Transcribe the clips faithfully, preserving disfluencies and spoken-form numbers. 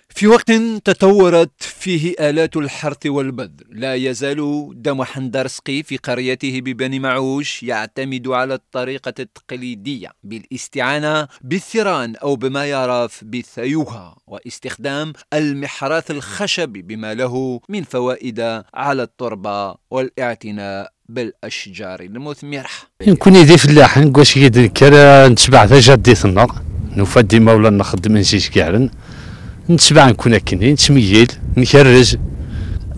في وقت تطورت فيه آلات الحرث والبذر، لا يزال دمحن درسقي في قريته ببني معوش يعتمد على الطريقة التقليدية بالاستعانة بالثيران أو بما يعرف بالثيوغة، واستخدام المحراث الخشبي بما له من فوائد على التربة والاعتناء بالأشجار المثمرة. Nekkni d ifellaḥen, deg wass-agi d nekk ara netbeɛ tajadit-nneɣ. Nufa-d imawlan nxeddmen s izgaren. Netbeɛ nekkni akkenni, nettmeyyil, nkerrez.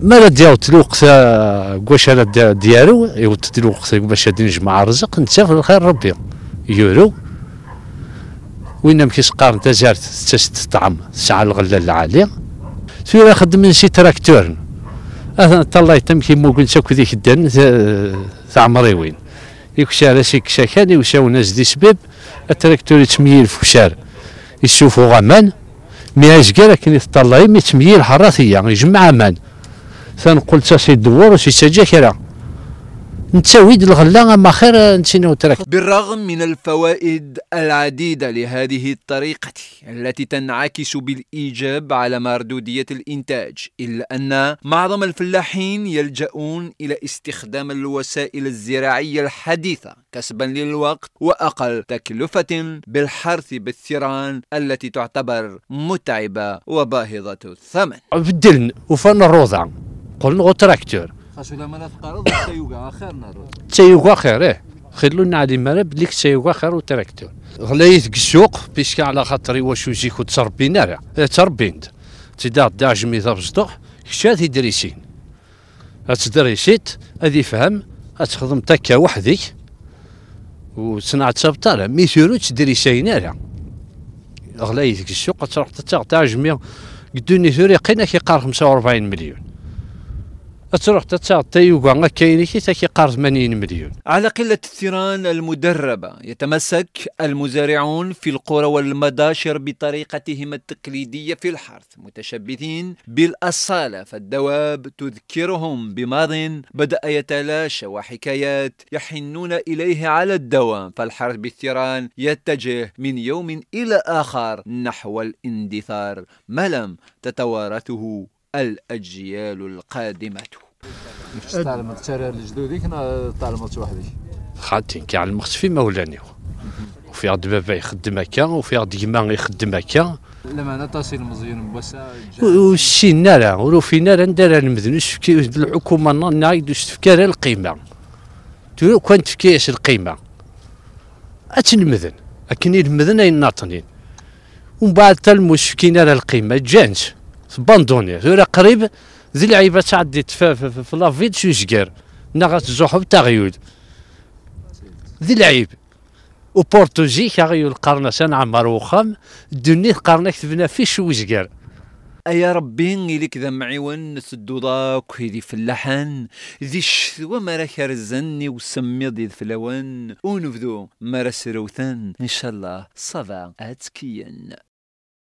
Mi ara d-yaweḍ lweqt, ah, deg wacu ara d-, d-yarew, iweḍ-d lweqt deg wacu ad d-nejmeɛ rrezq, nettaf lxir Rebbi. Yurew. Win amek i s-qqaren tazart, tettas-d ṭṭɛam, tesɛa lɣella lɛali. Tura xeddmen si trakturen. Atan ṭṭallayt amek immugen s akk d ikeddan, ta-, taɛemriwin. Ikcaren-as ikkes akal, iwsawen-as di sbib, atraktur yettmeyyil f ukcar, issufuɣ aman, mi azger akken i teṭṭallayem, yettmeyyil ḥerrat-iya, ijemmeɛ aman. Tanqult-as idewwer, ur s-yettaǧǧa kra. Nettawi-d lɣella, ama xir, eh, nettini utraktur. بالرغم من الفوائد العديدة لهذه الطريقة التي تنعكس بالإيجاب على مردودية الإنتاج، إلا أن معظم الفلاحين يلجؤون إلى استخدام الوسائل الزراعية الحديثة كسبا للوقت وأقل تكلفة بالحرث بالثيران التي تعتبر متعبة وباهظة الثمن. Beddlen, ufan rruḍa, qqlen ɣer utraktur. Xas ulamma la teqqareḍ d tayuga axir n rruḍ. D tayuga axir, ih. Xillu neɛlim ara belli d tayuga axir utraktur. Ɣlayit deg ssuq, puisque ɛla xaṭer i wacu zik ur ttrebbin ara. Eh, ttrebbin-d. Ttiddaɣ-d aɛejmi d abezṭuḥ, kečč ad t-idrisin. Ad tedrisiḍ, ad ifhem, ad texdmeḍ akka weḥd-k, ur ttneɛtabeḍ ara. Mi turew ur ttedrisayen ara. Ɣlayit deg ssuq, ad truḥeḍ ad taɣeḍ aɛejmi, deg ddunit ur iqqin, ad k-iqqar xemsa u rebɛin melyun. Ad truḥeḍ ad taɣeḍ tayuga akka inek, ad k-iqqar tmanyin melyun. على قلة الثيران المدربة، يتمسك المزارعون في القرى والمداشر بطريقتهم التقليدية في الحرث، متشبثين بالأصالة، فالدواب تذكرهم بماض بدأ يتلاشى وحكايات يحنون إليه على الدوام، فالحرث بالثيران يتجه من يوم إلى آخر نحو الاندثار، ما لم تتوارثه الأجيال القادمة. Tɛelmeḍ ttara lejdud-ik neɣ tɛelmeḍ weḥd-k? Xaṭi, nekk ɛelmeɣ-tt f imawlan-iw. Ufiɣ-d baba ixeddem akka, ufiɣ-d gma ixeddem akka. Lameɛna aṭas ilmeẓyen n wass-a ǧǧan. Ur, ur ssinen ara, ur ufin ara anda ara lemden, ur s-tefki, d lḥukuma-nneɣ i d-ur s-tefki ara lqima. Tura kan tefka-yas lqima, ad tt-lemden, akken i lemden ayen nnaṭnin. Umbeɛd talma ur s-fkin ara lqima, ǧǧan-tt, tbanduni. Tura qrib d lɛib ad tɛeddiḍ f, f, f, f la ville s uzger, neɣ ad tzuxxeḍ taɣyul. D lɛib. Uporto zik aɣyul qqaren-as anɛemmer uxxam, ddunit qqaren-ak tebna ɣef wicc n uzger. Ay a Rebbi, ili-k d amɛiwen, tedduḍ akk i d ifellaḥen, di ccetwa mi ara kerzen i usemmiḍ ideflawen, unebdu mi ara srewten, ncallah ṣṣaba ad tkeyyem.